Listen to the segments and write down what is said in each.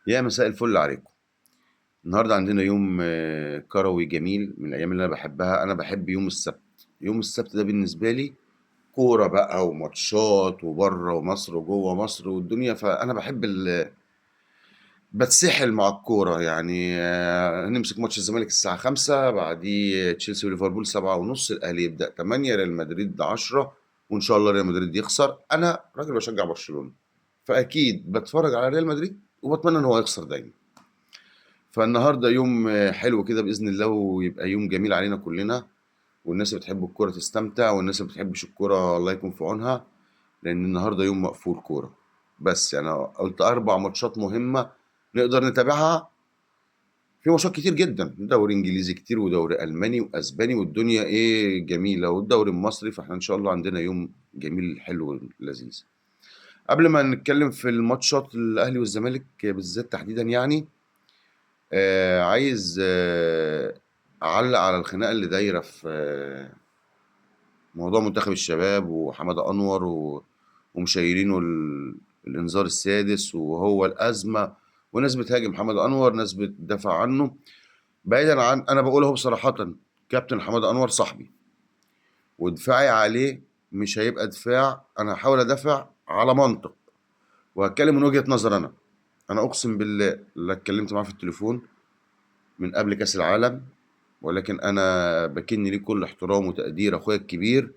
يا مساء الفل عليكم. النهارده عندنا يوم كروي جميل من الايام اللي انا بحبها. انا بحب يوم السبت. يوم السبت ده بالنسبة لي كورة بقى وماتشات وبره ومصر وجوه مصر والدنيا، فانا بحب بتسحل مع الكورة يعني. نمسك ماتش الزمالك الساعة 5، بعديه تشيلسي وليفربول 7:30، الاهلي يبدا 8، ريال مدريد 10، وان شاء الله ريال مدريد يخسر. انا راجل بشجع برشلونة، فاكيد بتفرج على ريال مدريد وبتمنى ان هو يخسر دايما. فالنهارده يوم حلو كده باذن الله، ويبقى يوم جميل علينا كلنا، والناس اللي بتحب الكورة تستمتع، والناس اللي ما بتحبش الكورة الله يكون في عونها، لان النهارده يوم مقفول كورة. بس يعني انا قلت 4 ماتشات مهمة نقدر نتابعها. في ماتشات كتير جدا، دوري انجليزي كتير ودوري الماني واسباني والدنيا ايه جميلة، والدوري المصري. فاحنا ان شاء الله عندنا يوم جميل حلو لذيذ. قبل ما نتكلم في الماتشات الاهلي والزمالك بالذات تحديدا، عايز اعلق على الخناقة اللي دايرة في موضوع منتخب الشباب وحماده انور ومشيرينه الانذار السادس وهو الازمة، وناس بتهاجم حماده انور، ناس بتدافع عنه. بعيدا عن، انا بقول اهو بصراحة، كابتن حماده انور صاحبي، ودفاعي عليه مش هيبقى دفاع، انا هحاول ادافع على منطق وهتكلم من وجهه نظر. انا اقسم بالله لا اتكلمت معاه في التليفون من قبل كاس العالم، ولكن انا بكن ليه كل احترام وتقدير، اخويا الكبير.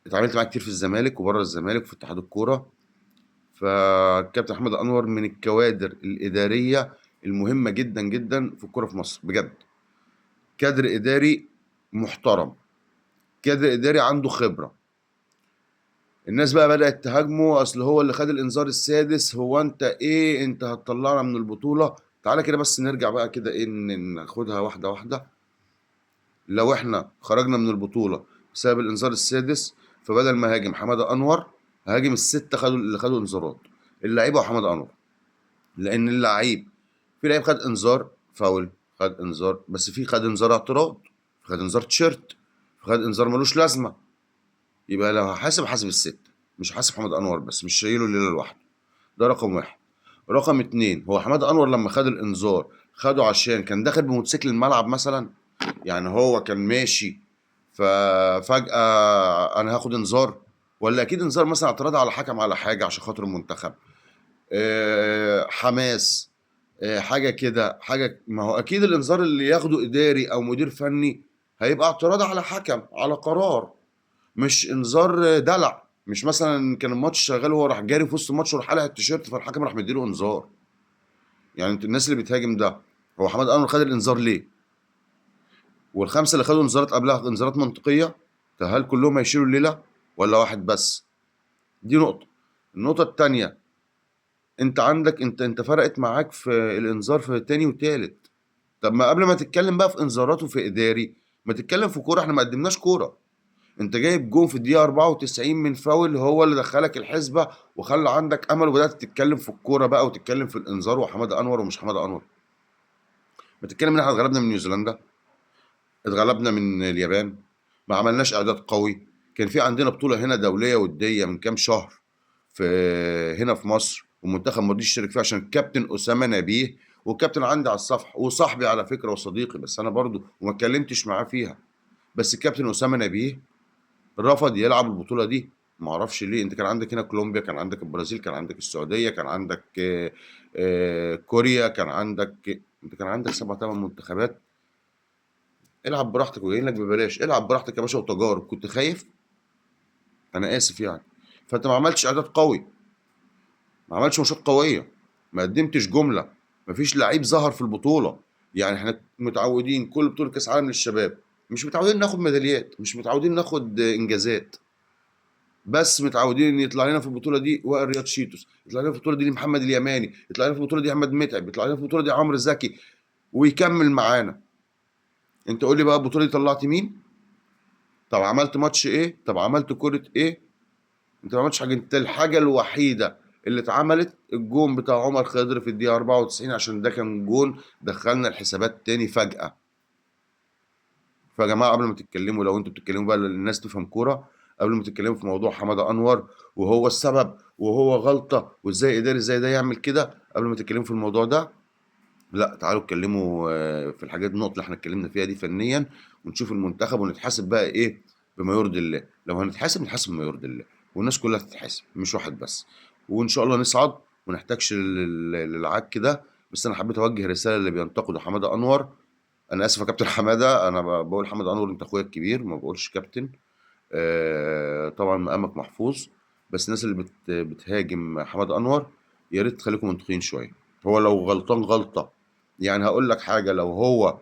اتعاملت معاه كتير في الزمالك وبره الزمالك وفي اتحاد الكورة. فالكابتن احمد انور من الكوادر الادارية المهمة جدا جدا في الكورة في مصر بجد. كادر اداري محترم، كادر اداري عنده خبره. الناس بقى بدات تهاجمه، اصل هو اللي خد الانذار السادس، هو انت ايه، انت هتطلعنا من البطولة. تعالى كده بس نرجع بقى كده ايه، ناخدها واحدة واحدة. لو احنا خرجنا من البطولة بسبب الانذار السادس، فبدل ما هاجم حماده انور هاجم الستة اللي خدوا انذارات، اللعيبة وحماده انور. لان اللعيب، في لعيب خد انذار فاول، خد انذار، بس في خد انذار اعتراض، خد انذار تيشيرت، خد انذار ملوش لازمه. يبقى لو هحاسب حاسب الستة، مش حاسب حماده انور بس، مش شايله الليلة لوحده. ده رقم واحد. رقم اتنين، هو حماده انور لما خد الانذار خده عشان كان داخل بموتوسيكل الملعب مثلا، يعني هو كان ماشي ففجأة أنا هاخد انذار، ولا أكيد انذار مثلا اعتراض على حكم على حاجة عشان خاطر المنتخب، حماس، حاجة كده، حاجة. ما هو أكيد الانذار اللي ياخده إداري أو مدير فني هيبقى اعتراض على حكم، على قرار، مش انذار دلع. مش مثلا كان الماتش شغال وهو راح جاري في وسط الماتش وراح قلع التيشيرت فالحكم راح مديله انذار. يعني انت الناس اللي بتهاجم ده، هو حماده انور خد الانذار ليه؟ والخمسة اللي خدوا انذارات قبلها انذارات منطقية، طب هل كلهم هيشيلوا الليلة ولا واحد بس؟ دي نقطة. النقطة الثانية، انت عندك انت فرقت معاك في الانذار في تاني وتالت. طب ما قبل ما تتكلم بقى في انذارات وفي اداري، ما تتكلم في كورة. احنا ما قدمناش كورة. انت جايب جون في الدقيقة 94 من فاول هو اللي دخلك الحسبة وخلى عندك امل، وبدات تتكلم في الكورة بقى وتتكلم في الانذار وحماده انور ومش حماده انور. ما تتكلم ان احنا اتغلبنا من نيوزيلندا، اتغلبنا من اليابان، ما عملناش اعداد قوي. كان في عندنا بطوله هنا دولية وديه من كام شهر في هنا في مصر، والمنتخب ما رضيش يشترك فيها عشان الكابتن اسامة نبيه، والكابتن عندي على الصفحة وصاحبي على فكرة وصديقي، بس انا برضو وما اتكلمتش معاه فيها، بس الكابتن اسامة نبيه رفض يلعب البطولة دي، ما اعرفش ليه. انت كان عندك هنا كولومبيا، كان عندك البرازيل، كان عندك السعودية، كان عندك كوريا، كان عندك، انت كان عندك 7 8 منتخبات. العب براحتك وجايين لك ببلاش، العب براحتك يا باشا وتجارب. كنت خايف؟ انا اسف يعني. فانت ما عملتش اعداد قوي، ما عملتش ماتشات قوية، ما قدمتش جملة، ما فيش لعيب ظهر في البطولة. يعني احنا متعودين كل بطوله كاس عالم للشباب مش متعودين ناخد ميداليات، مش متعودين ناخد انجازات، بس متعودين ان يطلع لنا في البطولة دي وائل رياض شيتوس، يطلع لنا في البطولة دي محمد اليماني، يطلع لنا في البطولة دي احمد متعب، يطلع لنا في البطولة دي عمرو زكي، ويكمل معانا. انت قول لي بقى البطولة دي طلعت مين؟ طب عملت ماتش ايه؟ طب عملت كره ايه؟ انت ما عملتش حاجة. انت الحاجة الوحيدة اللي اتعملت الجون بتاع عمر خضر في الدقيقة 94، عشان ده كان جون دخلنا الحسابات تاني فجاة. فيا جماعة قبل ما تتكلموا، لو انتوا بتتكلموا بقى للناس تفهم كورة، قبل ما تتكلموا في موضوع حمادة انور وهو السبب وهو غلطه وازاي اداري زي ده يعمل كده، قبل ما تتكلموا في الموضوع ده لا تعالوا اتكلموا في الحاجات، النقط اللي احنا اتكلمنا فيها دي فنيا، ونشوف المنتخب ونتحاسب بقى ايه بما يرضي الله. لو هنتحاسب نتحاسب بما يرضي الله، والناس كلها تتحاسب مش واحد بس، وان شاء الله نصعد وما نحتاجش للعك ده. بس انا حبيت اوجه رسالة اللي بينتقدوا حمادة انور. انا اسف يا كابتن حمادة، انا بقول حمادة انور انت اخويا الكبير، ما بقولش كابتن. طبعا مقامك محفوظ، بس الناس اللي بتهاجم حمادة انور يا ريت تخليكم منطقيين شوية. هو لو غلطان غلطه، يعني هقول لك حاجة، لو هو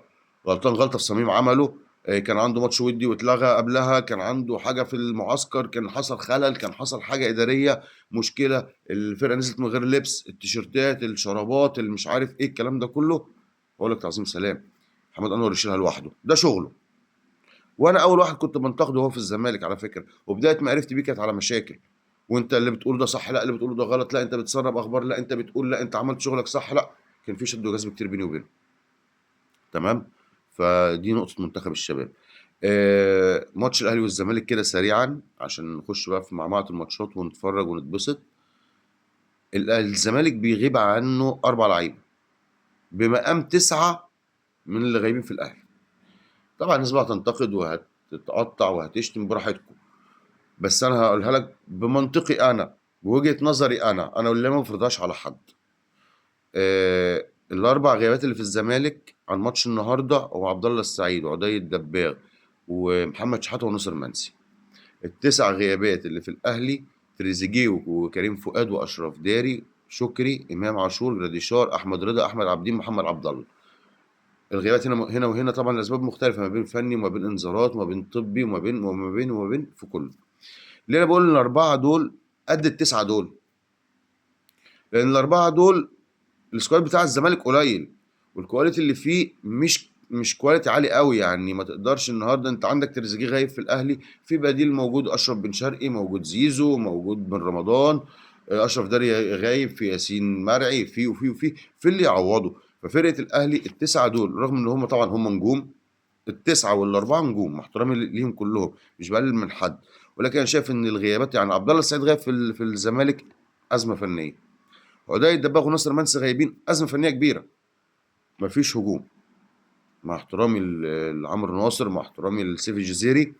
غلطان غلطه في صميم عمله، كان عنده ماتش ودي واتلغى قبلها، كان عنده حاجة في المعسكر، كان حصل خلل، كان حصل حاجة ادارية، مشكلة، الفرقة نزلت من غير لبس، التيشيرتات، الشرابات، اللي مش عارف ايه الكلام ده كله، بقول لك تعظيم سلام، حماد انور يشيلها لوحده، ده شغله. وانا اول واحد كنت بنتقده وهو في الزمالك على فكرة، وبداية معرفتي بيه كانت على مشاكل، وانت اللي بتقول ده صح، لا اللي بتقوله ده غلط، لا انت بتسرب اخبار، لا انت بتقول، لا انت عملت شغلك صح، لا كان في شد وجذب كتير بيني وبينه. تمام؟ فدي نقطة منتخب الشباب. ماتش الاهلي والزمالك كده سريعا عشان نخش بقى في معمعة الماتشات ونتفرج ونتبسط. الزمالك بيغيب عنه 4 لعيبة بمقام 9 من اللي غايبين في الاهلي. طبعا الناس بقى هتنتقد وهتتقطع وهتشتم براحتكم، بس انا هقولها لك بمنطقي انا، بوجهة نظري انا اللي ما بفرضهاش على حد. ال4 غيابات اللي في الزمالك عن ماتش النهارده هو عبد الله السعيد وعدي الدباغ ومحمد شحاته وناصر منسي. ال9 غيابات اللي في الاهلي تريزيجيه وكريم فؤاد واشرف داري، شكري، امام عاشور، جراديشار، احمد رضا، احمد عبدين، محمد عبد الله. الغيابات هنا وهنا طبعا الاسباب مختلفة، ما بين فني وما بين انذارات وما بين طبي وما بين وما بين وما بين في كله. ليه انا بقول ان ال4 دول قد ال9 دول؟ لان ال4 دول ال squad بتاع الزمالك قليل، وال quality اللي فيه مش quality عالي قوي، يعني ما تقدرش النهارده انت عندك تريزيجيه غايب في الاهلي، في بديل موجود اشرف بن شرقي، موجود زيزو، موجود بن رمضان، اشرف داري غايب، في ياسين مرعي، في وفي وفي في اللي يعوضه. ففرقه الاهلي ال9 دول رغم ان هم طبعا هم نجوم، ال9 وال4 نجوم مع احترامي ليهم كلهم، مش بقلل من حد، ولكن انا شايف ان الغيابات، يعني عبد الله السعيد غايب في الزمالك ازمة فنية، عدي الدباغ وناصر منسي غايبين ازمة فنية كبيرة، مفيش هجوم مع احترامي لعمرو ناصر، مع احترامي لسيف الجزيري،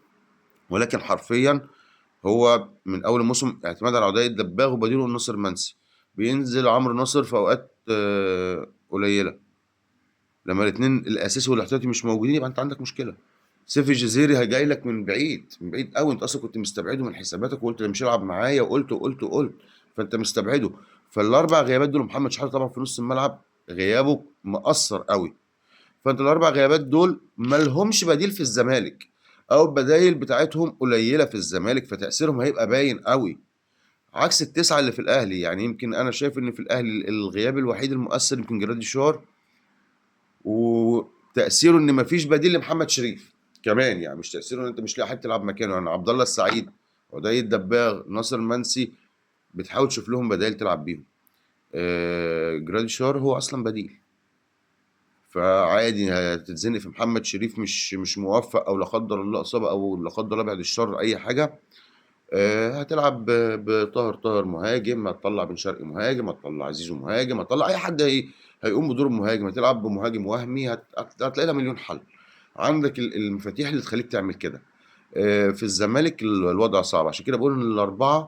ولكن حرفيا هو من اول الموسم اعتماد على عدي الدباغ وبديله ناصر منسي، بينزل عمرو ناصر في اوقات قليله، لما الاثنين الاساسي والاحتياطي مش موجودين يبقى انت عندك مشكلة. سيف الجزيري جاي لك من بعيد، من بعيد قوي، انت اصلا كنت مستبعده من حساباتك وقلت ده مش هيلعب معايا، وقلت وقلت وقلت، فانت مستبعده. فال4 غيابات دول، محمد شحاته طبعا في نص الملعب غيابه مأثر قوي، فانت ال4 غيابات دول مالهمش بديل في الزمالك، او البدايل بتاعتهم قليله في الزمالك، فتأثيرهم هيبقى باين قوي عكس ال9 اللي في الاهلي. يعني يمكن انا شايف ان في الاهلي الغياب الوحيد المؤثر يمكن جراديشار، وتأثيره ان مفيش بديل لمحمد شريف كمان، يعني مش تأثيره ان انت مش لاقي حد تلعب مكانه، يعني عبد الله السعيد، عدي الدباغ، ناصر منسي، بتحاول تشوف لهم بدائل تلعب بيهم. جراديشار هو اصلا بديل، فعادي هتتزنق في محمد شريف مش موفق، او لا قدر الله اصابه، او لا قدر الله بعد الشر اي حاجة، هتلعب بطاهر طاهر مهاجم، هتطلع بن شرقي مهاجم، هتطلع زيزو مهاجم، هتطلع اي حد هيقوم بدور مهاجم، هتلعب بمهاجم وهمي، هتلاقي لها مليون حل. عندك المفاتيح اللي تخليك تعمل كده. في الزمالك الوضع صعب، عشان كده بقول ان ال4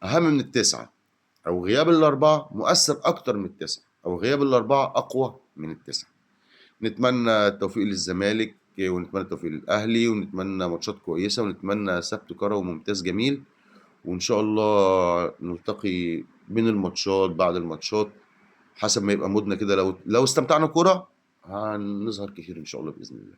اهم من ال9، او غياب ال4 مؤثر اكتر من ال9، او غياب ال4 اقوى من ال9. نتمنى التوفيق للزمالك، ونتمنى التوفيق للاهلي، ونتمنى ماتشات كويسة، ونتمنى سبت كروي ممتاز جميل، وان شاء الله نلتقي بين الماتشات بعد الماتشات حسب ما يبقى مودنا كده. لو استمتعنا كورة هنظهر كتير ان شاء الله باذن الله.